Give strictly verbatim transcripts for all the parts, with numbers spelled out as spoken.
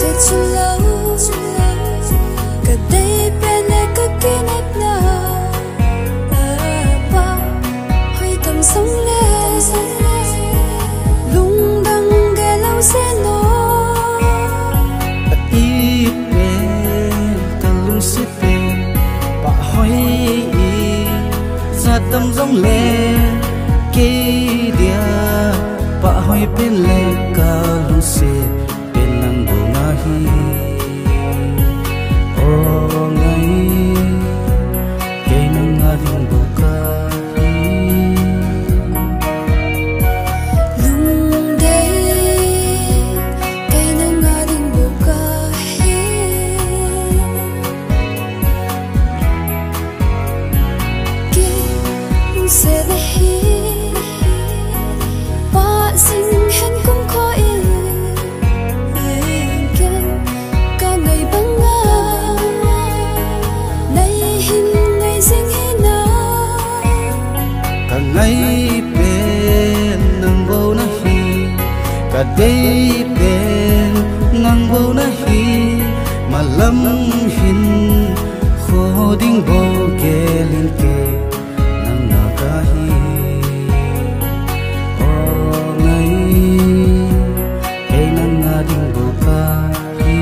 Te chulou, ka dei pen le ka kinepna, pa, hoi tam song le, lungdang ge lou se no. Ka it pen, ka lungset pen, pa hoi i, sa tam jong le, kei dia, pa hoi pen le, ka lungset pen nang bou nahi. O ngai, kei nang a ding bou kahi. Lungdei, kei nang a ding bou kahi. Kei lungset ahi, pa sing hen kum kho in, ken ka ngai banga, nei hin ngai jing hina. Ka ngai pen nang bou nahi, ka dei pen nang bou nahi, malam hin kho ding bou gelin kei nang na kahi. O ngai, kei nang a ding bou kahi.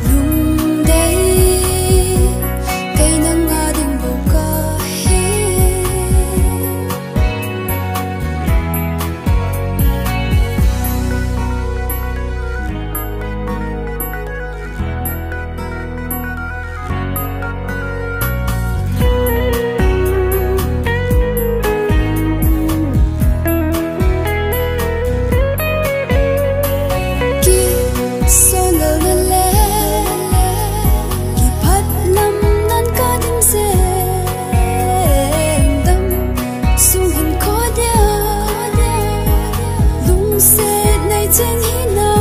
Lungdei, kei nang a ding bou kahi. Kisonlou na le, kiphat lam nan ka dim jeng dam, sung hin kho dia, lungset nei chen hina.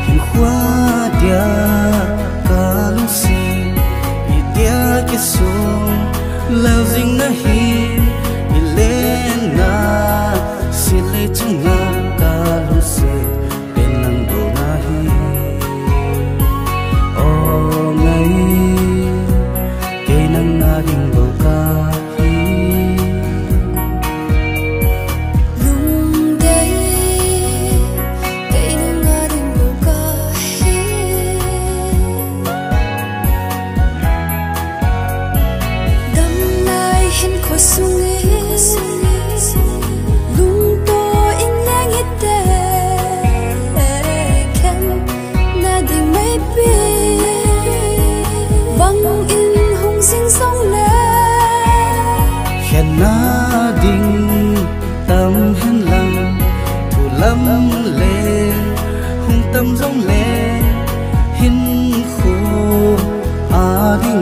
Hin kho dia ka lungset, i dia kisong lou jing nahi, i len na, si le chunga ka lungset pen nang bou nahi. O ngai, kei nang a ding bou kahi. Lungdei, kei nang a ding bou kahi. Damlai hin kho sung in, lungto in leng hite, khen na ding meipi, bang in hung jing jong le, khen na ding tam hen lang, thu lam le hung tam jong le, hin kho a ding